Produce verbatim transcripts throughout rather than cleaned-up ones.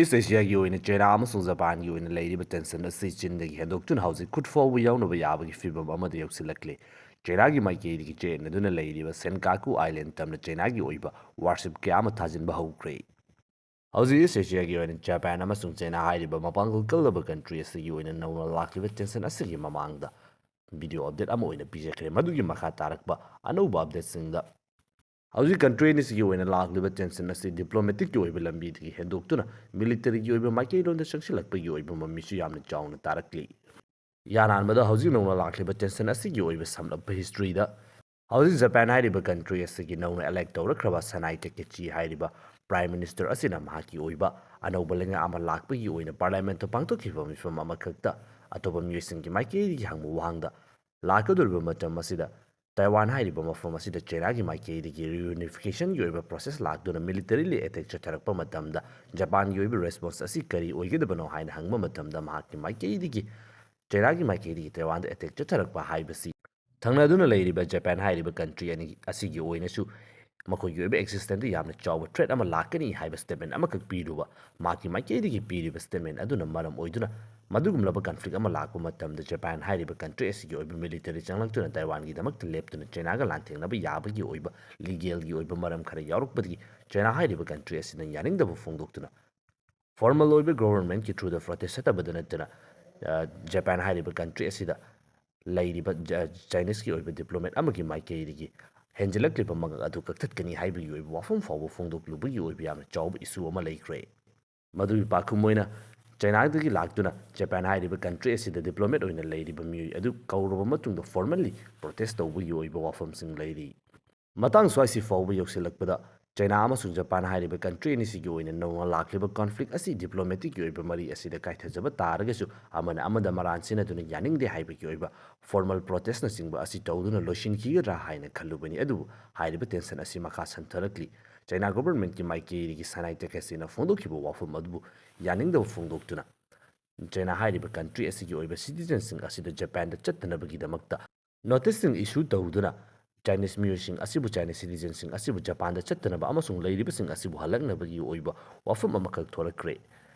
East Asiaꯒꯤ ꯑꯣꯏꯅ ꯆꯩꯅꯥ ꯑꯃꯁꯨꯡ ꯖꯄꯥꯟꯒꯤ ꯑꯣꯏꯅ ꯂꯩꯔꯤꯕ tension ꯑꯁꯤ ꯆꯤꯟꯗꯒꯤ ꯍꯦꯟꯗꯣꯛꯇꯨꯅ ꯍꯧꯖꯤꯛ ꯈꯨꯠ ꯐꯥꯎꯕ ꯌꯧꯅꯕ ꯌꯥꯕꯒꯤ ꯐꯤꯚꯝ ꯑꯃꯗ ꯌꯧꯁꯤꯜꯂꯛꯂꯦ꯫ ꯆꯩꯅꯥꯒꯤ ꯃꯥꯏꯀꯩꯗꯒꯤ ꯆꯦꯟꯅꯗꯨꯅ ꯂꯩꯔꯤꯕ Senkaku Island ꯇꯝꯅ ꯆꯩꯅꯥꯒꯤ ꯑꯣꯏꯕ warship ꯀꯌꯥ ꯑꯃ ꯊꯥꯖꯤꯟꯕ ꯍꯧꯈ꯭ꯔꯦ꯫ ꯍꯧꯖꯤꯛ East Asiaꯒꯤ ꯑꯣꯏꯅ ꯖꯄꯥꯟ ꯑꯃꯁꯨꯡ ꯆꯩꯅꯥ ꯍꯥꯏꯔꯤꯕ ꯃꯄꯥꯡꯒꯜ ꯀꯜꯂꯕ country ꯑꯁꯤꯒꯤ ꯑꯣꯏꯅ ꯅꯧꯅ ꯂꯥꯛꯂꯤꯕ tension ꯑꯁꯤꯒꯤ ꯃꯃꯥꯡꯗ video update ꯑꯃ ꯑꯣꯏꯅ ꯄꯤꯖꯈ꯭ꯔꯦ꯫ ꯃꯗꯨꯒꯤ ꯃꯈꯥ ꯇꯥꯔꯛꯄ ꯑꯅꯧꯕ updateꯁꯤꯡꯗ ꯍꯧꯖꯤꯛ country ꯑꯅꯤꯁꯤꯒꯤ ꯑꯣꯏꯅ ꯂꯥꯛꯂꯤꯕ tension ꯑꯁꯤ diplomaticꯀꯤ ꯑꯣꯏꯕ ꯂꯝꯕꯤꯗꯒꯤ ꯍꯦꯟꯗꯣꯛꯇꯨꯅ militaryꯒꯤ ꯑꯣꯏꯕ ꯃꯥꯏꯀꯩꯔꯣꯝꯗ ꯆꯪꯁꯤꯜꯂꯛꯄꯒꯤ ꯑꯣꯏꯕ ꯃꯃꯤꯁꯨ ꯌꯥꯝꯅ ꯆꯥꯎꯅ ꯇꯥꯔꯛꯂꯤ꯫ ꯌꯥꯅꯥꯟꯕꯗ ꯍꯧꯖꯤꯛ ꯅꯧꯅ ꯂꯥꯛꯂꯤꯕ tension ꯑꯁꯤꯒꯤ ꯑꯣꯏꯕ ꯁꯝꯂꯞꯄ historyꯗ ꯍꯧꯖꯤꯛ ꯖꯄꯥꯟ ꯍꯥꯏꯔꯤꯕ country ꯑꯁꯤꯒꯤ ꯅꯧꯅ elect ꯇꯧꯔꯛꯈ꯭ꯔꯕ ꯁꯅꯥꯏ ꯇꯦꯀꯦꯆꯤ ꯍꯥꯏꯔꯤꯕ Prime Minister ꯑꯁꯤꯅ ꯃꯍꯥꯛꯀꯤ ꯑꯣꯏꯕ ꯑꯅꯧꯕ ꯂꯩꯉꯥꯛ ꯑꯃ ꯂꯥꯛꯄꯒꯤ ꯑꯣꯏꯅ parliamentꯇ ꯄꯥꯡꯊꯣꯛꯈꯤꯕ ꯃꯤꯐꯝ ꯑꯃꯈꯛꯇ ꯑꯇꯣꯞꯄ ꯃꯤꯑꯣꯏꯁꯤꯡꯒꯤ ꯃꯥꯏꯀꯩꯗꯒꯤ ꯍꯪꯕ ꯋꯥꯍꯪꯗ ꯂꯥꯛꯀꯗꯧꯔꯤꯕ ꯃꯇꯝ ꯑꯁꯤꯗ ꯇꯥꯏꯋꯥꯟ ꯍꯥꯏꯔꯤꯕ ꯃꯐꯝ ꯑꯁꯤꯗ ꯆꯩꯅꯥꯒꯤ ꯃꯥꯏꯀꯩꯗꯒꯤ reunificationꯒꯤ ꯑꯣꯏꯕ process ꯂꯥꯛꯇꯨꯅ militarily attack ꯆꯠꯊꯔꯛꯄ ꯃꯇꯝꯗ ꯖꯄꯥꯟꯒꯤ ꯑꯣꯏꯕ response ꯑꯁꯤ ꯀꯔꯤ ꯑꯣꯏꯒꯗꯕꯅꯣ ꯍꯥꯏꯅ ꯍꯪꯕ ꯃꯇꯝꯗ ꯃꯍꯥꯛꯀꯤ ꯃꯥꯏꯀꯩꯗꯒꯤ ꯆꯩꯅꯥꯒꯤ ꯃꯥꯏꯀꯩꯗꯒꯤ ꯇꯥꯏꯋꯥꯟꯗ attack ꯆꯠꯊꯔꯛꯄ ꯍꯥꯏꯕꯁꯤ ꯊꯪꯅꯗꯨꯅ ꯂꯩꯔꯤꯕ ꯖꯄꯥꯟ ꯍꯥꯏꯔꯤꯕ country ꯑꯅꯤ ꯑꯁꯤꯒꯤ ꯑꯣꯏꯅꯁꯨ ꯃꯈꯣꯏꯒꯤ ꯑꯣꯏꯕ existenceꯇ ꯌꯥꯝꯅ ꯆꯥꯎꯕ threat ꯑꯃ ꯂꯥꯛꯀꯅꯤ ꯍꯥꯏꯕ statement ꯑꯃꯈꯛ ꯄꯤꯔꯨꯕ ꯃꯍꯥꯛꯀꯤ ꯃꯥꯏꯀꯩꯗꯒꯤ ꯄꯤꯔꯤꯕ statement ꯑꯗꯨꯅ ꯃꯔꯝ ꯑꯣꯏꯗꯨꯅ ꯃꯗꯨꯒꯨꯝꯂꯕ conflict ꯑꯃ ꯂꯥꯛꯄ ꯃꯇꯝꯗ ꯖꯄꯥꯟ ꯍꯥꯏꯔꯤꯕ country ꯑꯁꯤꯒꯤ ꯑꯣꯏꯕ military ꯆꯪꯂꯛꯇꯨꯅ ꯇꯥꯏꯋꯥꯟꯒꯤꯗꯃꯛꯇ ꯂꯦꯞꯇꯨꯅ ꯆꯩꯅꯥꯒ ꯂꯥꯟꯊꯦꯡꯅꯕ ꯌꯥꯕꯒꯤ ꯑꯣꯏꯕ legalꯒꯤ ꯑꯣꯏꯕ ꯃꯔꯝ ꯈꯔ ꯌꯥꯎꯔꯛꯄꯗꯒꯤ ꯆꯩꯅꯥ ꯍꯥꯏꯔꯤꯕ country ꯑꯁꯤꯅ ꯌꯥꯅꯤꯡꯗꯕ ꯐꯣꯡꯗꯣꯛꯇꯨꯅ formal ꯑꯣꯏꯕ governmentꯀꯤ throughꯗ protest ꯆꯠꯇꯕꯗ ꯅꯠꯇꯅ, ꯑ, ꯖꯄꯥꯟ ꯍꯥꯏꯔꯤꯕ country ꯑꯁꯤꯗ ꯂꯩꯔꯤꯕ ꯖ-, Chineseꯀꯤ ꯑꯣꯏꯕ diplomat ꯑꯃꯒꯤ ꯃꯥꯏꯀꯩꯗꯒꯤ ꯍꯦꯟꯖꯤꯜꯂꯛꯂꯤꯕ ꯃꯉꯛ ꯑꯗꯨ ꯀꯛꯊꯠꯀꯅꯤ ꯍꯥꯏꯕꯒꯤ ꯑꯣꯏꯕ ꯋꯥꯐꯝ ꯐꯥꯎꯕ ꯐꯣꯡꯗꯣꯛꯂꯨꯕꯒꯤ ꯑꯣꯏꯕ ꯌꯥꯝꯅ ꯆꯥꯎꯕ issue ꯑꯃ ꯂꯩꯈ꯭ꯔꯦ꯫ ꯃꯗꯨꯒꯤ ꯄꯥꯎꯈꯨꯝ ꯑꯣꯏꯅ ꯆꯩꯅꯥꯗꯒꯤ ꯂꯥꯛꯇꯨꯅ ꯖꯄꯥꯟ ꯍꯥꯏꯔꯤꯕ country ꯑꯁꯤꯗ diplomat ꯑꯣꯏꯅ ꯂꯩꯔꯤꯕ ꯃꯤꯑꯣꯏ ꯑꯗꯨ ꯀꯧꯔꯕ ꯃꯇꯨꯡꯗ formally protest ꯇꯧꯕꯒꯤ ꯑꯣꯏꯕ ꯋꯥꯐꯝꯁꯤꯡ ꯂꯩꯔꯤ꯫ ꯃꯇꯥꯡ ꯁ꯭ꯋꯥꯏꯁꯤ ꯐꯥꯎꯕ ꯌꯧꯁꯤꯜꯂꯛꯄꯗ ꯆꯩꯅꯥ ꯑꯃꯁꯨꯡ ꯖꯄꯥꯟ ꯍꯥꯏꯔꯤꯕ country ꯑꯅꯤꯁꯤꯒꯤ ꯑꯣꯏꯅ ꯅꯧꯅ ꯂꯥꯛꯂꯤꯕ conflict ꯑꯁꯤ diplomaticꯀꯤ ꯑꯣꯏꯕ ꯃꯔꯤ ꯑꯁꯤꯗ ꯀꯥꯏꯊꯖꯕ ꯇꯥꯔꯒꯁꯨ ꯑꯃꯅ ꯑꯃꯗ ꯃꯔꯥꯟ ꯁꯤꯟꯅꯗꯨꯅ ꯌꯥꯅꯤꯡꯗꯦ ꯍꯥꯏꯕꯒꯤ ꯑꯣꯏꯕ formal protestꯅꯆꯤꯡꯕ ꯑꯁꯤ ꯇꯧꯗꯨꯅ ꯂꯣꯏꯁꯤꯟꯈꯤꯒꯗ꯭ꯔꯥ ꯍꯥꯏꯅ ꯈꯜꯂꯨꯕꯅꯤ꯫ ꯑꯗꯨꯕꯨ ꯍꯥꯏꯔꯤꯕ tension ꯑꯁꯤ ꯃꯈꯥ ꯁꯟꯊꯔꯛꯂꯤ꯫ ꯆꯩꯅꯥ governmentꯀꯤ ꯃꯥꯏꯀꯩꯗꯒꯤ ꯁꯅꯥꯏ ꯇꯦꯀꯦꯆꯤꯅ ꯐꯣꯡꯗꯣꯛꯈꯤꯕ ꯋꯥꯐꯝ ꯑꯗꯨꯕꯨ ꯌꯥꯅꯤꯡꯗꯕ ꯐꯣꯡꯗꯣꯛꯇꯨꯅ ꯆꯩꯅꯥ ꯍꯥꯏꯔꯤꯕ country ꯑꯁꯤꯒꯤ ꯑꯣꯏꯕ citizenꯁꯤꯡ ꯑꯁꯤꯗ ꯖꯄꯥꯟꯗ ꯆꯠꯇꯅꯕꯒꯤꯗꯃꯛꯇ noticeꯁꯤꯡ issue ꯇꯧꯗꯨꯅ Chinese ꯃꯤꯑꯣꯏꯁꯤꯡ ꯑꯁꯤꯕꯨ, Chinese citizenꯁꯤꯡ ꯑꯁꯤꯕꯨ ꯖꯄꯥꯟꯗ ꯆꯠꯇꯅꯕ ꯑꯃꯁꯨꯡ ꯂꯩꯔꯤꯕꯁꯤꯡ ꯑꯁꯤꯕꯨ ꯍꯜꯂꯛꯅꯕꯒꯤ ꯑꯣꯏꯕ ꯋꯥꯐꯝ ꯑꯃꯈꯛ ꯊꯣꯔꯛꯈ꯭ꯔꯦ꯫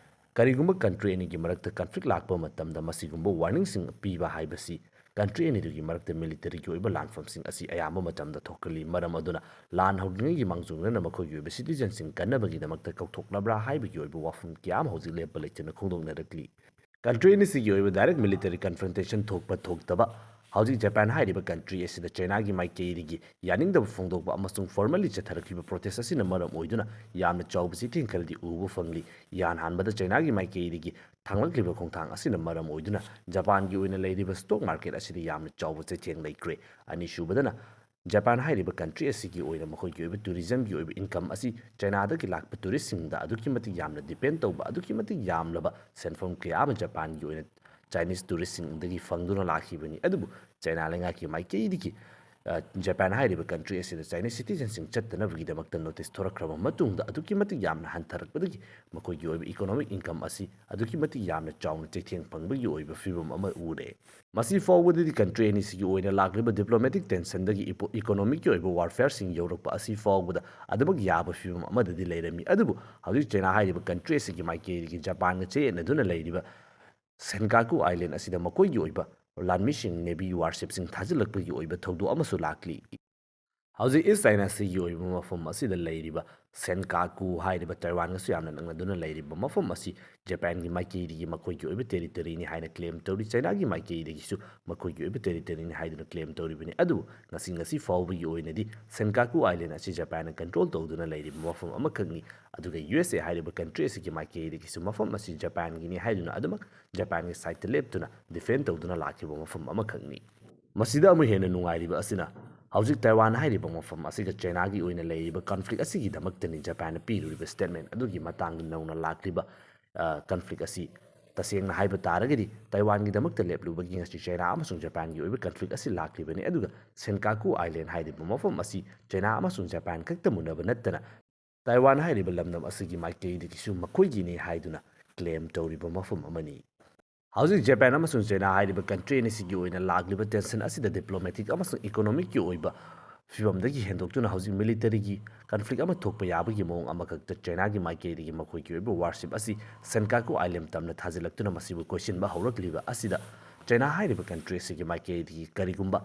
ꯀꯔꯤꯒꯨꯝꯕ country ꯑꯅꯤꯒꯤ ꯃꯔꯛꯇ conflict ꯂꯥꯛꯄ ꯃꯇꯝꯗ ꯃꯁꯤꯒꯨꯝꯕ warningꯁꯤꯡ ꯄꯤꯕ ꯍꯥꯏꯕꯁꯤ country ꯑꯅꯤꯗꯨꯒꯤ ꯃꯔꯛꯇ militaryꯒꯤ ꯑꯣꯏꯕ ꯂꯥꯟꯐꯝꯁꯤꯡ ꯑꯁꯤ ꯑꯌꯥꯝꯕ ꯃꯇꯝꯗ ꯊꯣꯛꯀꯜꯂꯤ꯫ ꯃꯔꯝ ꯑꯗꯨꯅ ꯂꯥꯟ ꯍꯧꯗ꯭ꯔꯤꯉꯩꯒꯤ ꯃꯥꯡꯖꯧꯅꯅ ꯃꯈꯣꯏꯒꯤ ꯑꯣꯏꯕ citizenꯁꯤꯡ ꯀꯟꯅꯕꯒꯤꯗꯃꯛꯇ ꯀꯧꯊꯣꯛꯂꯕ꯭ꯔꯥ ꯍꯥꯏꯕꯒꯤ ꯑꯣꯏꯕ ꯋꯥꯐꯝ ꯀꯌꯥ ꯑꯃ ꯍꯧꯖꯤꯛ ꯂꯦꯞꯄ ꯂꯩꯇꯅ ꯈꯣꯡꯗꯣꯛꯅꯔꯛꯂꯤ꯫ Country ꯑꯅꯤꯁꯤꯒꯤ ꯑꯣꯏꯕ direct military confrontation ꯊꯣꯛꯄ ꯊꯣꯛꯇꯕ, ꯍꯧꯖꯤꯛ ꯖꯄꯥꯟ ꯍꯥꯏꯔꯤꯕ country ꯑꯁꯤꯗ ꯆꯩꯅꯥꯒꯤ ꯃꯥꯏꯀꯩꯗꯒꯤ ꯌꯥꯅꯤꯡꯗꯕ ꯐꯣꯡꯗꯣꯛꯄ ꯑꯃꯁꯨꯡ formally ꯆꯠꯊꯔꯛꯂꯤꯕ protest ꯑꯁꯤꯅ ꯃꯔꯝ ꯑꯣꯏꯗꯨꯅ ꯌꯥꯝꯅ ꯆꯥꯎꯕ ꯆꯩꯊꯦꯡ ꯈꯔꯗꯤ ꯎꯕ ꯐꯪꯂꯤ꯫ ꯏꯍꯥꯟ ꯍꯥꯟꯕꯗ ꯆꯩꯅꯥꯒꯤ ꯃꯥꯏꯀꯩꯗꯒꯤ ꯊꯥꯡꯂꯛꯂꯤꯕ ꯈꯣꯡꯊꯥꯡ ꯑꯁꯤꯅ ꯃꯔꯝ ꯑꯣꯏꯗꯨꯅ ꯖꯄꯥꯟꯒꯤ ꯑꯣꯏꯅ ꯂꯩꯔꯤꯕ stock market ꯑꯁꯤꯗ ꯌꯥꯝꯅ ꯆꯥꯎꯕ ꯆꯩꯊꯦꯡ ꯂꯩꯈ꯭ꯔꯦ꯫ ꯑꯅꯤꯁꯨꯕꯗꯅ, ꯖꯄꯥꯟ ꯍꯥꯏꯔꯤꯕ country ꯑꯁꯤꯒꯤ ꯑꯣꯏꯅ ꯃꯈꯣꯏꯒꯤ ꯑꯣꯏꯕ tourismꯒꯤ ꯑꯣꯏꯕ income ꯑꯁꯤ ꯆꯩꯅꯥꯗꯒꯤ ꯂꯥꯛꯄ touristꯁꯤꯡꯗ ꯑꯗꯨꯛꯀꯤ ꯃꯇꯤꯛ ꯌꯥꯝꯅ depend ꯇꯧꯕ, ꯑꯗꯨꯛꯀꯤ ꯃꯇꯤꯛ ꯌꯥꯝꯂꯕ ꯁꯦꯟꯐꯝ ꯀꯌꯥ ꯑꯃ ꯖꯄꯥꯟꯒꯤ ꯑꯣꯏꯅ Chinese touristꯁꯤꯡꯗꯒꯤ ꯐꯪꯗꯨꯅ ꯂꯥꯛꯈꯤꯕꯅꯤ꯫ ꯑꯗꯨꯕꯨ ꯆꯩꯅꯥ ꯂꯩꯉꯥꯛꯀꯤ ꯃꯥꯏꯀꯩꯗꯒꯤ, ꯑ, ꯖꯄꯥꯟ ꯍꯥꯏꯔꯤꯕ country ꯑꯁꯤꯗ Chinese citizenꯁꯤꯡ ꯆꯠꯇꯅꯕꯒꯤꯗꯃꯛꯇ notice ꯊꯣꯔꯛꯈ꯭ꯔꯕ ꯃꯇꯨꯡꯗ ꯑꯗꯨꯛꯀꯤ ꯃꯇꯤꯛ ꯌꯥꯝꯅ ꯍꯟꯊꯔꯛꯄꯗꯒꯤ ꯃꯈꯣꯏꯒꯤ ꯑꯣꯏꯕ economic income ꯑꯁꯤ ꯑꯗꯨꯛꯀꯤ ꯃꯇꯤꯛ ꯌꯥꯝꯅ ꯆꯥꯎꯅ ꯆꯩꯊꯦꯡ ꯐꯪꯕꯒꯤ ꯑꯣꯏꯕ ꯐꯤꯕꯝ ꯑꯃ ꯎꯔꯦ꯫ ꯃꯁꯤ ꯐꯥꯎꯕꯗꯗꯤ country ꯑꯅꯤꯁꯤꯒꯤ ꯑꯣꯏꯅ ꯂꯥꯛꯂꯤꯕ diplomatic tensionꯗꯒꯤ epo-, economicꯀꯤ ꯑꯣꯏꯕ warfareꯁꯤꯡ ꯌꯧꯔꯛꯄ ꯑꯁꯤ ꯐꯥꯎꯕꯗ ꯑꯗꯨꯃꯛ ꯌꯥꯕ ꯐꯤꯕꯝ ꯑꯃꯗꯗꯤ ꯂꯩꯔꯝꯃꯤ꯫ ꯑꯗꯨꯕꯨ ꯍꯧꯖꯤꯛ ꯆꯩꯅꯥ ꯍꯥꯏꯔꯤꯕ country ꯑꯁꯤꯒꯤ ꯃꯥꯏꯀꯩꯗꯒꯤ ꯖꯄꯥꯟꯒ ꯆꯌꯦꯠꯅꯗꯨꯅ ꯂꯩꯔꯤꯕ Senkaku Island ꯑꯁꯤꯗ ꯃꯈꯣꯏꯒꯤ ꯑꯣꯏꯕ ꯂꯥꯟꯃꯤꯁꯤꯡ, navy warshipꯁꯤꯡ ꯊꯥꯖꯤꯜꯂꯛꯄꯒꯤ ꯑꯣꯏꯕ ꯊꯧꯗꯣꯛ ꯑꯃꯁꯨ ꯂꯥꯛꯂꯤ꯫ ꯍꯧꯖꯤꯛ East China Seaꯒꯤ ꯑꯣꯏꯕ ꯃꯐꯝ ꯑꯁꯤꯗ ꯂꯩꯔꯤꯕ Senkaku ꯍꯥꯏꯔꯤꯕ ꯇꯥꯏꯋꯥꯟꯒꯁꯨ ꯌꯥꯝꯅ ꯅꯛꯅꯗꯨꯅ ꯂꯩꯔꯤꯕ ꯃꯐꯝ ꯑꯁꯤ ꯖꯄꯥꯟꯒꯤ ꯃꯥꯏꯀꯩꯗꯒꯤ ꯃꯈꯣꯏꯒꯤ ꯑꯣꯏꯕ territoryꯅꯤ ꯍꯥꯏꯅ claim ꯇꯧꯔꯤ꯫ ꯆꯩꯅꯥꯒꯤ ꯃꯥꯏꯀꯩꯗꯒꯤꯁꯨ ꯃꯈꯣꯏꯒꯤ ꯑꯣꯏꯕ territoryꯅꯤ ꯍꯥꯏꯗꯨꯅ claim ꯇꯧꯔꯤꯕꯅꯤ꯫ ꯑꯗꯨꯕꯨ ꯉꯁꯤ, ꯉꯁꯤ ꯐꯥꯎꯕꯒꯤ ꯑꯣꯏꯅꯗꯤ Senkaku Island ꯑꯁꯤ ꯖꯄꯥꯟꯅ control ꯇꯧꯗꯨꯅ ꯂꯩꯔꯤꯕ ꯃꯐꯝ ꯑꯃꯈꯛꯅꯤ꯫ ꯑꯗꯨꯒ U S A ꯍꯥꯏꯔꯤꯕ country ꯑꯁꯤꯒꯤ ꯃꯥꯏꯀꯩꯗꯒꯤꯁꯨ ꯃꯐꯝ ꯑꯁꯤ ꯖꯄꯥꯟꯒꯤꯅꯤ ꯍꯥꯏꯗꯨꯅ ꯑꯗꯨꯃꯛ ꯖꯄꯥꯟꯒꯤ sideꯇ ꯂꯦꯞꯇꯨꯅ defend ꯇꯧꯗꯨꯅ ꯂꯥꯛꯈꯤꯕ ꯃꯐꯝ ꯑꯃꯈꯛꯅꯤ꯫ ꯃꯁꯤꯗ ꯑꯃꯨꯛ ꯍꯦꯟꯅ ꯅꯨꯡꯉꯥꯏꯔꯤꯕ ꯑꯁꯤꯅ, ꯍꯧꯖꯤꯛ ꯇꯥꯏꯋꯥꯟ ꯍꯥꯏꯔꯤꯕ ꯃꯐꯝ ꯑꯁꯤꯒ ꯆꯩꯅꯥꯒꯤ ꯑꯣꯏꯅ ꯂꯩꯔꯤꯕ conflict ꯑꯁꯤꯒꯤꯗꯃꯛꯇꯅꯤ ꯖꯄꯥꯟꯅ ꯄꯤꯔꯨꯔꯤꯕ statement ꯑꯗꯨꯒꯤ ꯃꯇꯥꯡꯗ ꯅꯧꯅ ꯂꯥꯛꯂꯤꯕ, ꯑ, conflict ꯑꯁꯤ꯫ ꯇꯁꯦꯡꯅ ꯍꯥꯏꯕ ꯇꯥꯔꯒꯗꯤ, ꯇꯥꯏꯋꯥꯟꯒꯤꯗꯃꯛꯇ ꯂꯦꯞꯂꯨꯕꯒꯤ ꯉꯁꯤ ꯆꯩꯅꯥ ꯑꯃꯁꯨꯡ ꯖꯄꯥꯟꯒꯤ ꯑꯣꯏꯕ conflict ꯑꯁꯤ ꯂꯥꯛꯂꯤꯕꯅꯤ꯫ ꯑꯗꯨꯒ Senkaku Island ꯍꯥꯏꯔꯤꯕ ꯃꯐꯝ ꯑꯁꯤ ꯆꯩꯅꯥ ꯑꯃꯁꯨꯡ ꯖꯄꯥꯟ ꯈꯛꯇ ꯃꯨꯟꯅꯕ ꯅꯠꯇꯅ, ꯇꯥꯏꯋꯥꯟ ꯍꯥꯏꯔꯤꯕ ꯂꯝꯗꯝ ꯑꯁꯤꯒꯤ ꯃꯥꯏꯀꯩꯗꯒꯤꯁꯨ ꯃꯈꯣꯏꯒꯤꯅꯤ ꯍꯥꯏꯗꯨꯅ claim ꯇꯧꯔꯤꯕ ꯃꯐꯝ ꯑꯃꯅꯤ꯫ ꯍꯧꯖꯤꯛ ꯖꯄꯥꯟ ꯑꯃꯁꯨꯡ ꯆꯩꯅꯥ ꯍꯥꯏꯔꯤꯕ country ꯑꯅꯤꯁꯤꯒꯤ ꯑꯣꯏꯅ ꯂꯥꯛꯂꯤꯕ tension ꯑꯁꯤꯗ diplomatic ꯑꯃꯁꯨꯡ economicꯀꯤ ꯑꯣꯏꯕ ꯐꯤꯕꯝꯗꯒꯤ ꯍꯦꯟꯗꯣꯛꯇꯨꯅ ꯍꯧꯖꯤꯛ ꯃꯤꯂꯤꯇꯔꯤꯒꯤ ꯀꯟꯐ꯭ꯂꯤꯛ ꯑꯃ ꯊꯣꯛꯄ ꯌꯥꯕꯒꯤ ꯃꯑꯣꯡ ꯑꯃꯈꯛꯇ ꯆꯥꯏꯅꯥꯒꯤ ꯃꯥꯏꯀꯩꯗꯒꯤ ꯃꯈꯣꯏꯒꯤ ꯑꯣꯏꯕ ꯋꯥꯔꯁꯤꯞ ꯑꯁꯤ ꯁꯦꯟꯀꯥꯀꯨ ꯑꯥꯏꯂꯦꯟ ꯇꯝꯅ ꯊꯥꯖꯤꯜꯂꯛꯇꯨꯅ ꯃꯁꯤꯕꯨ ꯀꯣꯏꯁꯤꯟꯕ ꯍꯧꯔꯛꯂꯤꯕ ꯑꯁꯤꯗ ꯆꯥꯏꯅꯥ ꯍꯥꯏꯔꯤꯕ ꯀꯟꯇ꯭ꯔꯤ ꯑꯁꯤꯒꯤ ꯃꯥꯏꯀꯩꯗꯒꯤ ꯀꯔꯤꯒꯨꯝꯕ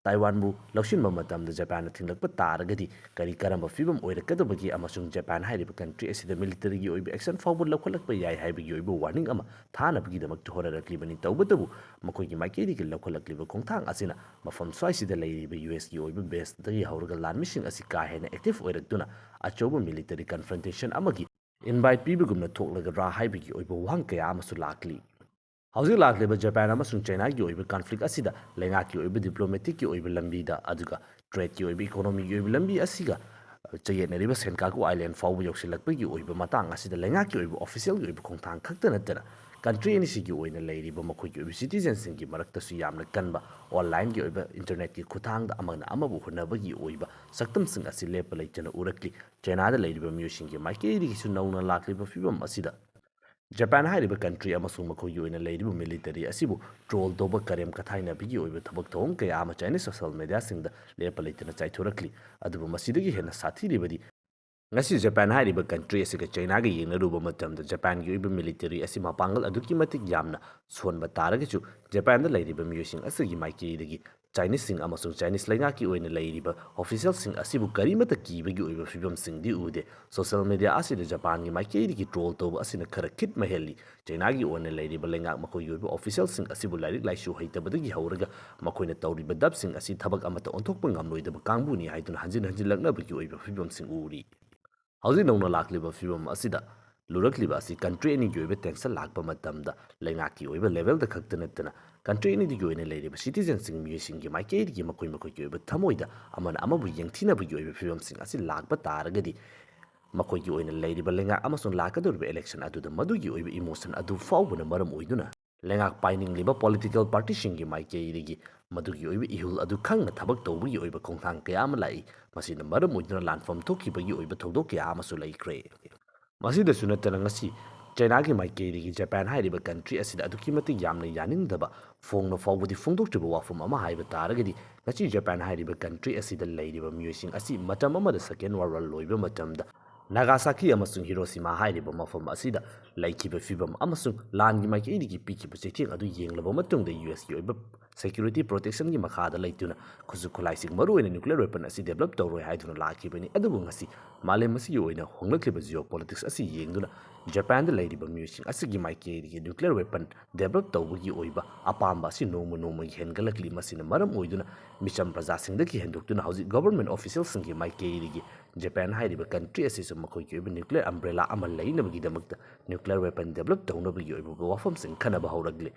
ꯇꯥꯏꯋꯥꯟꯕꯨ ꯂꯧꯁꯤꯟꯕ ꯃꯇꯝꯗ ꯖꯄꯥꯟꯅ ꯊꯤꯡꯂꯛꯄ ꯇꯥꯔꯒꯗꯤ ꯀꯔꯤ ꯀꯔꯝꯕ ꯐꯤꯕꯝ ꯑꯣꯏꯔꯛꯀꯗꯕꯒꯦ ꯑꯃꯁꯨꯡ ꯖꯄꯥꯟ ꯍꯥꯏꯔꯤꯕ ꯀꯟꯇ꯭ꯔꯤ ꯑꯁꯤꯗ ꯃꯤꯂꯤꯇꯔꯤꯒꯤ ꯑꯣꯏꯕ ꯑꯦꯛꯁꯟ ꯐꯥꯎꯕ ꯂꯧꯈꯠꯂꯛꯄ ꯌꯥꯏ ꯍꯥꯏꯕꯒꯤ ꯑꯣꯏꯕ ꯋꯥꯔꯅꯤꯡ ꯑꯃ ꯊꯥꯅꯕꯒꯤꯗꯃꯛꯇ ꯍꯣꯠꯅꯔꯛꯂꯤꯕꯅꯤ꯫ ꯇꯧꯕꯇꯕꯨ ꯃꯈꯣꯏꯒꯤ ꯃꯥꯏꯀꯩꯗꯒꯤ ꯂꯧꯈꯠꯂꯛꯂꯤꯕ ꯈꯣꯡꯊꯥꯡ ꯑꯁꯤꯅ ꯃꯐꯝ ꯁ꯭ꯋꯥꯏꯁꯤꯗ ꯂꯩꯔꯤꯕ ꯌꯨ ꯑꯦꯁꯀꯤ ꯑꯣꯏꯕ ꯕꯦꯁꯇꯒꯤ ꯍꯧꯔꯒ ꯂꯥꯟꯃꯤꯁꯤꯡ ꯑꯁꯤ ꯀꯥ ꯍꯦꯟꯅ ꯑꯦꯛꯇꯤꯚ ꯑꯣꯏꯔꯛꯇꯨꯅ ꯑꯆꯧꯕ ꯃꯤꯂꯤꯇꯔꯤ ꯀꯟꯐ꯭ꯔꯟꯇꯦꯁꯟ ꯑꯃꯒꯤ ꯏꯟꯚꯥꯏꯠ ꯄꯤꯕꯒꯨꯝꯅ ꯊꯣꯛꯂꯒꯗ꯭ꯔꯥ ꯍꯥꯏꯕꯒꯤ ꯑꯣꯏꯕ ꯋꯥꯍꯪ ꯀꯌꯥ ꯑꯃꯁꯨ ꯂꯥꯛꯂꯤ꯫ ꯍꯧꯖꯤꯛ ꯂꯥꯛꯂꯤꯕ ꯖꯄꯥꯟ ꯑꯃꯁꯨꯡ ꯆꯥꯏꯅꯥꯒꯤ ꯑꯣꯏꯕ ꯀꯟꯐ꯭ꯂꯤꯛ ꯑꯁꯤꯗ ꯂꯩꯉꯥꯛꯀꯤ ꯑꯣꯏꯕ ꯗꯤꯄ꯭ꯂꯣꯃꯦꯇꯤꯛꯀꯤ ꯑꯣꯏꯕ ꯂꯝꯕꯤꯗ, ꯑꯗꯨꯒ ꯇ꯭ꯔꯦꯗꯀꯤ ꯑꯣꯏꯕ, ꯏꯀꯣꯅꯣꯃꯤꯒꯤ ꯑꯣꯏꯕ ꯂꯝꯕꯤ ꯑꯁꯤꯒ ꯆꯌꯦꯠꯅꯔꯤꯕ ꯁꯦꯟꯀꯥꯀꯨ ꯑꯥꯏꯂꯦꯟ ꯐꯥꯎꯕ ꯌꯧꯁꯤꯜꯂꯛꯄꯒꯤ ꯑꯣꯏꯕ ꯃꯇꯥꯡ ꯑꯁꯤꯗ ꯂꯩꯉꯥꯛꯀꯤ ꯑꯣꯏꯕ ꯑꯣꯐꯤꯁꯤꯌꯦꯜꯒꯤ ꯑꯣꯏꯕ ꯈꯣꯡꯊꯥꯡ ꯈꯛꯇ ꯅꯠꯇꯅ ꯀꯟꯇ꯭ꯔꯤ ꯑꯅꯤꯁꯤꯒꯤ ꯑꯣꯏꯅ ꯂꯩꯔꯤꯕ ꯃꯈꯣꯏꯒꯤ ꯑꯣꯏꯕ ꯁꯤꯇꯤꯖꯦꯟꯁꯤꯡꯒꯤ ꯃꯔꯛꯇꯁꯨ ꯌꯥꯝꯅ ꯀꯟꯕ ꯑꯣꯟꯂꯥꯏꯟꯒꯤ ꯑꯣꯏꯕ ꯏꯟꯇꯔꯅꯦꯠꯀꯤ ꯈꯨꯠꯊꯥꯡꯗ ꯑꯃꯅ ꯑꯃꯕꯨ ꯍꯨꯟꯅꯕꯒꯤ ꯑꯣꯏꯕ ꯁꯛꯇꯝꯁꯤꯡ ꯑꯁꯤ ꯂꯦꯞꯄ ꯂꯩꯇꯅ ꯎꯔꯛꯂꯤ꯫ ꯆꯥꯏꯅꯥꯗ ꯂꯩꯔꯤꯕ ꯃꯤꯑꯣꯏꯁꯤꯡꯒꯤ ꯃꯥꯏꯀꯩꯗꯒꯤꯁꯨ ꯅꯧꯅ ꯂꯥꯛꯂꯤꯕ ꯐꯤꯕꯝ ꯑꯁꯤꯗ ꯖꯄꯥꯟ ꯍꯥꯏꯔꯤꯕ ꯀꯟꯇ꯭ꯔꯤ ꯑꯃꯁꯨꯡ ꯃꯈꯣꯏꯒꯤ ꯑꯣꯏꯅ ꯂꯩꯔꯤꯕ ꯃꯤꯂꯤꯇꯔꯤ ꯑꯁꯤꯕꯨ ꯇ꯭ꯔꯣꯜ ꯇꯧꯕ, ꯀꯔꯦꯝ ꯀꯊꯥꯏꯅꯕꯒꯤ ꯑꯣꯏꯕ ꯊꯕꯛ ꯊꯧꯑꯣꯡ ꯀꯌꯥ ꯑꯃ ꯆꯥꯏꯅꯤꯁ ꯁꯣꯁꯤꯌꯦꯜ ꯃꯦꯗꯤꯌꯥꯁꯤꯡꯗ ꯂꯦꯞꯄ ꯂꯩꯇꯅ ꯆꯥꯏꯊꯣꯔꯛꯂꯤ꯫ ꯑꯗꯨꯕꯨ ꯃꯁꯤꯗꯒꯤ ꯍꯦꯟꯅ ꯁꯥꯊꯤꯔꯤꯕꯗꯤ ꯉꯁꯤ ꯖꯄꯥꯟ ꯍꯥꯏꯔꯤꯕ ꯀꯟꯇ꯭ꯔꯤ ꯑꯁꯤꯒ ꯆꯥꯏꯅꯥꯒ ꯌꯦꯡꯅꯔꯨꯕ ꯃꯇꯝꯗ ꯖꯄꯥꯟꯒꯤ ꯑꯣꯏꯕ ꯃꯤꯂꯤꯇꯔꯤ ꯑꯁꯤ ꯃꯄꯥꯡꯒꯜ ꯑꯗꯨꯛꯀꯤ ꯃꯇꯤꯛ ꯌꯥꯝꯅ ꯁꯣꯟꯕ ꯇꯥꯔꯒꯁꯨ ꯖꯄꯥꯟꯗ ꯂꯩꯔꯤꯕ ꯃꯤꯑꯣꯏꯁꯤꯡ ꯑꯁꯤꯒꯤ ꯃꯥꯏꯀꯩꯗꯒꯤ ꯆꯥꯏꯅꯤꯁꯁꯤꯡ ꯑꯃꯁꯨꯡ ꯆꯥꯏꯅꯤꯁ ꯂꯩꯉꯥꯛꯀꯤ ꯑꯣꯏꯅ ꯂꯩꯔꯤꯕ ꯑꯣꯐꯤꯁꯤꯌꯦꯜꯁꯤꯡ ꯑꯁꯤꯕꯨ ꯀꯔꯤꯃꯠꯇ ꯀꯤꯕꯒꯤ ꯑꯣꯏꯕ ꯐꯤꯕꯝꯁꯤꯡꯗꯤ ꯎꯗꯦ꯫ ꯁꯣꯁꯤꯌꯦꯜ ꯃꯦꯗꯤꯌꯥ ꯑꯁꯤꯗ ꯖꯄꯥꯟꯒꯤ ꯃꯥꯏꯀꯩꯗꯒꯤ ꯇ꯭ꯔꯣꯜ ꯇꯧꯕ ꯑꯁꯤꯅ ꯈꯔ ꯈꯤꯠ ꯃꯍꯦꯜꯂꯤ꯫ ꯆꯥꯏꯅꯥꯒꯤ ꯑꯣꯏꯅ ꯂꯩꯔꯤꯕ ꯂꯩꯉꯥꯛ ꯃꯈꯣꯏꯒꯤ ꯑꯣꯏꯕ ꯑꯣꯐꯤꯁꯤꯌꯦꯜꯁꯤꯡ ꯑꯁꯤꯕꯨ ꯂꯥꯏꯔꯤꯛ ꯂꯥꯏꯁꯨ ꯍꯩꯇꯕꯗꯒꯤ ꯍꯧꯔꯒ ꯃꯈꯣꯏꯅ ꯇꯧꯔꯤꯕ ꯗꯞꯁꯤꯡ ꯑꯁꯤ ꯊꯕꯛ ꯑꯃꯠꯇ ꯑꯣꯟꯊꯣꯛꯄ ꯉꯝꯂꯣꯏꯗꯕ ꯀꯥꯡꯕꯨꯅꯤ ꯍꯥꯏꯗꯨꯅ ꯍꯟꯖꯤꯟ ꯍꯟꯖꯤꯜꯂꯛꯅꯕꯒꯤ ꯑꯣꯏꯕ ꯐꯤꯕꯝꯁꯤꯡ ꯎꯔꯤ꯫ ꯍꯧꯖꯤꯛ ꯅꯧꯅ ꯂꯥꯛꯂꯤꯕ ꯐꯤꯕꯝ ꯑꯁꯤꯗ ꯂꯨꯔꯛꯂꯤꯕ ꯑꯁꯤ ꯀꯟꯇ꯭ꯔꯤ ꯑꯅꯤꯒꯤ ꯑꯣꯏꯕ ꯇꯦꯟꯁꯟ ꯂꯥꯛꯄ ꯃꯇꯝꯗ ꯂꯩꯉꯥꯛꯀꯤ ꯑꯣꯏꯕ ꯂꯦꯚꯦꯜꯗ ꯈꯛꯇ ꯅꯠꯇꯅ ꯀꯟꯇ꯭ꯔꯤ ꯑꯅꯤꯗꯨꯒꯤ ꯑꯣꯏꯅ ꯂꯩꯔꯤꯕ ꯁꯤꯇꯤꯖꯦꯟꯁꯤꯡ, ꯃꯤꯑꯣꯏꯁꯤꯡꯒꯤ ꯃꯥꯏꯀꯩꯗꯒꯤ ꯃꯈꯣꯏ ꯃꯈꯣꯏꯒꯤ ꯑꯣꯏꯕ ꯊꯃꯣꯏꯗ ꯑꯃꯅ ꯑꯃꯕꯨ ꯌꯦꯡꯊꯤꯅꯕꯒꯤ ꯑꯣꯏꯕ ꯐꯤꯕꯝꯁꯤꯡ ꯑꯁꯤ ꯂꯥꯛꯄ ꯇꯥꯔꯒꯗꯤ ꯃꯈꯣꯏꯒꯤ ꯑꯣꯏꯅ ꯂꯩꯔꯤꯕ ꯂꯩꯉꯥꯛ ꯑꯃꯁꯨꯡ ꯂꯥꯛꯀꯗꯧꯔꯤꯕ ꯏꯂꯦꯛꯁꯟ ꯑꯗꯨꯗ ꯃꯗꯨꯒꯤ ꯑꯣꯏꯕ ꯏꯃꯣꯁꯟ ꯑꯗꯨ ꯐꯥꯎꯕꯅ ꯃꯔꯝ ꯑꯣꯏꯗꯨꯅ ꯂꯩꯉꯥꯛ ꯄꯥꯏꯅꯤꯡꯂꯤꯕ ꯄꯣꯂꯤꯇꯤꯀꯦꯜ ꯄꯥꯔꯇꯤꯁꯤꯡꯒꯤ ꯃꯥꯏꯀꯩꯗꯒꯤ ꯃꯗꯨꯒꯤ ꯑꯣꯏꯕ ꯏꯍꯨꯜ ꯑꯗꯨ ꯈꯪꯅ ꯊꯕꯛ ꯇꯧꯕꯒꯤ ꯑꯣꯏꯕ ꯈꯣꯡꯊꯥꯡ ꯀꯌꯥ ꯑꯃ ꯂꯥꯛꯏ꯫ ꯃꯁꯤꯅ ꯃꯔꯝ ꯑꯣꯏꯗꯨꯅ ꯂꯥꯟꯐꯝ ꯊꯣꯛꯈꯤꯕꯒꯤ ꯑꯣꯏꯕ ꯊꯧꯗꯣꯛ ꯀꯌꯥ ꯑꯃꯁꯨ ꯂꯩꯈ꯭ꯔꯦ꯫ ꯃꯁꯤꯗꯁꯨ ꯅꯠꯇꯅ ꯉꯁꯤ ꯆꯥꯏꯅꯥꯒꯤ ꯃꯥꯏꯀꯩꯗꯒꯤ ꯖꯄꯥꯟ ꯍꯥꯏꯔꯤꯕ ꯀꯟꯇ꯭ꯔꯤ ꯑꯁꯤꯗ ꯑꯗꯨꯛꯀꯤ ꯃꯇꯤꯛ ꯌꯥꯝꯅ ꯌꯥꯅꯤꯡꯗꯕ ꯐꯣꯡꯅ ꯐꯥꯎꯕꯗꯤ ꯐꯣꯡꯗꯣꯛꯇ꯭ꯔꯤꯕ ꯋꯥꯐꯝ ꯑꯃ ꯍꯥꯏꯕ ꯇꯥꯔꯒꯗꯤ, ꯉꯁꯤ ꯖꯄꯥꯟ ꯍꯥꯏꯔꯤꯕ ꯀꯟꯇ꯭ꯔꯤ ꯑꯁꯤꯗ ꯂꯩꯔꯤꯕ ꯃꯤꯑꯣꯏꯁꯤꯡ ꯑꯁꯤ ꯃꯇꯝ ꯑꯃꯗ Second World War ꯂꯣꯏꯕ ꯃꯇꯝꯗ ꯅꯥꯒꯥꯁꯥꯀꯤ ꯑꯃꯁꯨꯡ ꯍꯤꯔꯣꯁꯤꯃꯥ ꯍꯥꯏꯔꯤꯕ ꯃꯐꯝ ꯑꯁꯤꯗ ꯂꯩꯈꯤꯕ ꯐꯤꯕꯝ ꯑꯃꯁꯨꯡ ꯂꯥꯟꯒꯤ ꯃꯥꯏꯀꯩꯗꯒꯤ ꯄꯤꯈꯤꯕ ꯆꯩꯊꯦꯡ ꯑꯗꯨ ꯌꯦꯡꯂꯕ ꯃꯇꯨꯡꯗ ꯌꯨ ꯑꯦꯁꯀꯤ ꯑꯣꯏꯕ ꯁꯦꯀ꯭ꯌꯨꯔꯤꯇꯤ ꯄ꯭ꯔꯣꯇꯦꯛꯁꯟꯒꯤ ꯃꯈꯥꯗ ꯂꯩꯇꯨꯅ ꯈꯨꯠꯁꯨ ꯈꯨꯠꯂꯥꯏꯁꯤꯡ, ꯃꯔꯨꯑꯣꯏꯅ ꯅ꯭ꯌꯨꯀ꯭ꯂꯤꯌꯔ ꯋꯦꯄꯟ ꯑꯁꯤ ꯗꯦꯕꯂꯞ ꯇꯧꯔꯣꯏ ꯍꯥꯏꯗꯨꯅ ꯂꯥꯛꯈꯤꯕꯅꯤ꯫ ꯑꯗꯨꯕꯨ ꯉꯁꯤ ꯃꯥꯂꯦꯝ ꯑꯁꯤꯒꯤ ꯑꯣꯏꯅ ꯍꯣꯡꯂꯛꯂꯤꯕ ꯖꯤꯑꯣ ꯄꯣꯂꯤꯇꯤꯛꯁ ꯑꯁꯤ ꯌꯦꯡꯗꯨꯅ ꯖꯄꯥꯟꯗ ꯂꯩꯔꯤꯕ ꯃꯤꯑꯣꯏꯁꯤꯡ ꯑꯁꯤꯒꯤ ꯃꯥꯏꯀꯩꯗꯒꯤ ꯅ꯭ꯌꯨꯀ꯭ꯂꯤꯌꯔ ꯋꯦꯄꯟ ꯗꯦꯕꯂꯞ ꯇꯧꯕꯒꯤ ꯑꯣꯏꯕ ꯑꯄꯥꯝꯕ ꯑꯁꯤ ꯅꯣꯡꯃ ꯅꯣꯡꯃꯒꯤ ꯍꯦꯟꯒꯠꯂꯛꯂꯤ꯫ ꯃꯁꯤꯅ ꯃꯔꯝ ꯑꯣꯏꯗꯨꯅ ꯃꯤꯆꯝ ꯄ꯭ꯔꯖꯥꯁꯤꯡꯗꯒꯤ ꯍꯦꯟꯗꯣꯛꯇꯨꯅ ꯍꯧꯖꯤꯛ ꯒꯣꯚꯔꯟꯃꯦꯟꯠ ꯑꯣꯐꯤꯁꯤꯌꯦꯜꯁꯤꯡꯒꯤ ꯃꯥꯏꯀꯩꯗꯒꯤ ꯖꯄꯥꯟ ꯍꯥꯏꯔꯤꯕ ꯀꯟꯇ꯭ꯔꯤ ꯑꯁꯤꯁꯨ ꯃꯈꯣꯏꯒꯤ ꯑꯣꯏꯕ ꯅ꯭ꯌꯨꯀ꯭ꯂꯤꯌꯔ ꯑꯝꯕ꯭ꯔꯦꯂꯥ ꯑꯃ ꯂꯩꯅꯕꯒꯤꯗꯃꯛꯇ ꯅ꯭ꯌꯨꯀ꯭ꯂꯤꯌꯔ ꯋꯦꯄꯟ ꯗꯦꯕꯂꯞ ꯇꯧꯅꯕꯒꯤ ꯑꯣꯏꯕ ꯋꯥꯐꯝꯁꯤꯡ ꯈꯟꯅꯕ ꯍꯧꯔꯛꯂꯤ꯫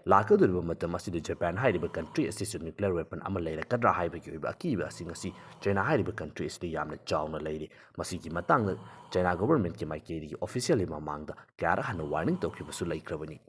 ꯂꯥꯛꯀꯗꯧꯔꯤꯕ ꯃꯇꯝ ꯑꯁꯤꯗ ꯖꯄꯥꯟ ꯍꯥꯏꯔꯤꯕ ꯀꯟꯇ꯭ꯔꯤ ꯑꯁꯤꯁꯨ ꯅ꯭ꯌꯨꯀ꯭ꯂꯤꯌꯔ ꯋꯦꯄꯟ ꯑꯃ ꯂꯩꯔꯛꯀꯗ꯭ꯔꯥ ꯍꯥꯏꯕꯒꯤ ꯑꯣꯏꯕ ꯑꯀꯤꯕ ꯑꯁꯤ ꯉꯁꯤ ꯆꯥꯏꯅꯥ ꯍꯥꯏꯔꯤꯕ ꯀꯟꯇ꯭ꯔꯤ ꯑꯁꯤꯗ ꯌꯥꯝꯅ ꯆꯥꯎꯅ ꯂꯩꯔꯤ꯫ ꯃꯁꯤꯒꯤ ꯃꯇꯥꯡꯗ ꯆꯥꯏꯅꯥ ꯒꯣꯚꯔꯟꯃꯦꯟꯠꯀꯤ ꯃꯥꯏꯀꯩꯗꯒꯤ ꯑꯣꯐꯤꯁꯤꯌꯦꯜꯂꯤ ꯃꯃꯥꯡꯗ ꯀꯌꯥꯔꯛ ꯍꯟꯅ ꯋꯥꯔꯅꯤꯡ ꯇꯧꯈꯤꯕꯁꯨ ꯂꯩꯈ꯭ꯔꯕꯅꯤ꯫